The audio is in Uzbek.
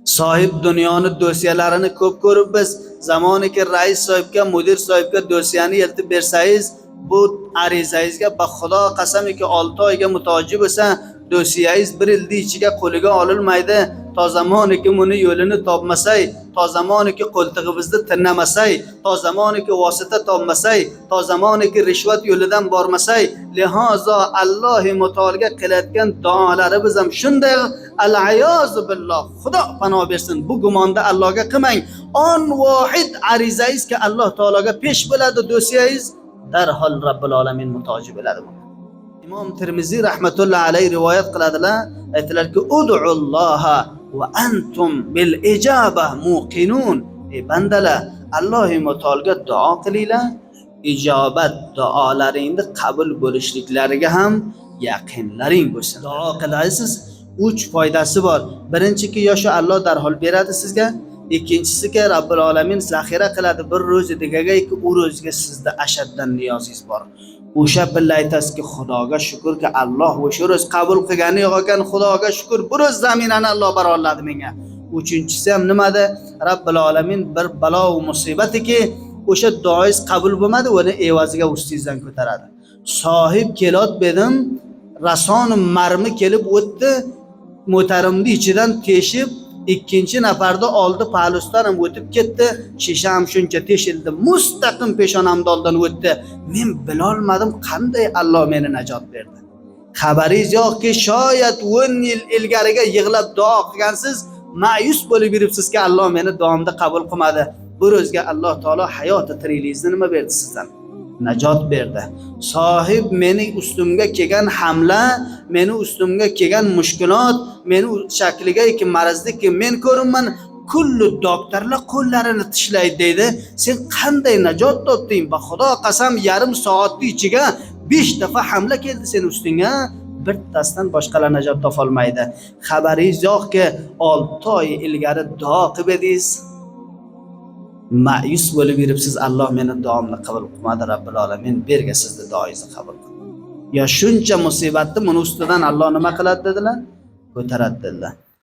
Sohib dunyoni dosyalarini ko'p ko'ribmiz. Zamoniki rais sohibga, mudir sohibga dosyani eltib bersangiz, bu arizangizga ba Xudo qasamiki 6 oyga mutoji bo'lsa, dosyangiz bir yilni ichiga qo'liga olinmaydi. To zamoniki buni yo'lini topmasay, to zamoniki qo'ltig'imizni tirnamasay, to zamoniki vosita topmasay, to zamoniki rishvat yo'lidan bormasay, lihozo Allohi mutaolga qilayotgan duolarimiz ham shunday. Al-ayozu billoh, Xudo panoh bersin, bu gumonda Allohga qilmang. On vohid arizangizga Alloh taologa pesh bo'ladi dosyangiz, darhol Robbil alamin mutoji bo'ladi buni. Imom Termiziy rahmatullohi alayhi rivoyat qiladilar, aytdilarki: "Ud'ulloha va antum bil ijaba muqinun." Ey bandalar, Alloh mutaolga duo qilinglar, ijobat duolaringni qabul bo'lishliklariga ham yaqinlaring bo'lsin. Duo qilasiz, uch foydasi bor. Birinchiki, yoshu Alloh darhol beradi sizga. Ikkinchisiki, Robbil alamin zaxira qiladi bir ro'zi degagayki, u ro'zga sizda ashaddan niyozingiz bor. O'sha pilla aytasizki, Xudoga shukurki, Alloh o'sha ro'z qabul qilgani yo'q ekan, Xudoga shukur, bu ro'z zaminani Alloh barolladi menga. Uchinchisi ham nimada? Robbil alamin bir balo va musibatiki, o'sha duoingiz qabul bo'lmadi, uni evaziga ustingizdan ko'taradi. Sohib kelot dedim, rason marmi kelib o'tdi, mo'tarimni ichidan teshib, ikkinchi nafarni oldi pahlusdan ham o'tib ketdi, shisha ham shuncha teshildi, mustaqim peshonamni oldidan o'tdi. Men bilolmadim qanday Alloh meni najot berdi. Xabaringiz yo'qki, shoyat 10 yil ilgariga yig'lab duo qilgansiz, ma'yus bo'lib yuribsizki, Alloh meni duomni qabul qilmadi. Bu ro'zga Alloh taolo hayoti tirikligingizni nima berdi sizdan? Najot berdi. Sohib meni ustimga kelgan hamla, meni ustimga kelgan mushkulot, meni shakliga ki marazdiki men ko'rinman, kullu doktorlar qo'llarini tishlaydi deydi. Sen qanday najot topding? Ba Xudo qasam, yarim soatni ichiga 5 dafa hamla keldi seni ustingga. Bittasidan boshqalar najot topolmaydi. Xabaringiz yo'qki, 6 oy ilgari duo qilib edingiz, ma'yus bo'lib yuribsiz, Alloh meni duomni qabul qilmadi, Robbil alamin berga sizni duoingizni qabul qildi. Yo shuncha musibatni buni ustidan Alloh nima qiladi dedilar? Ko'taradi dedilar.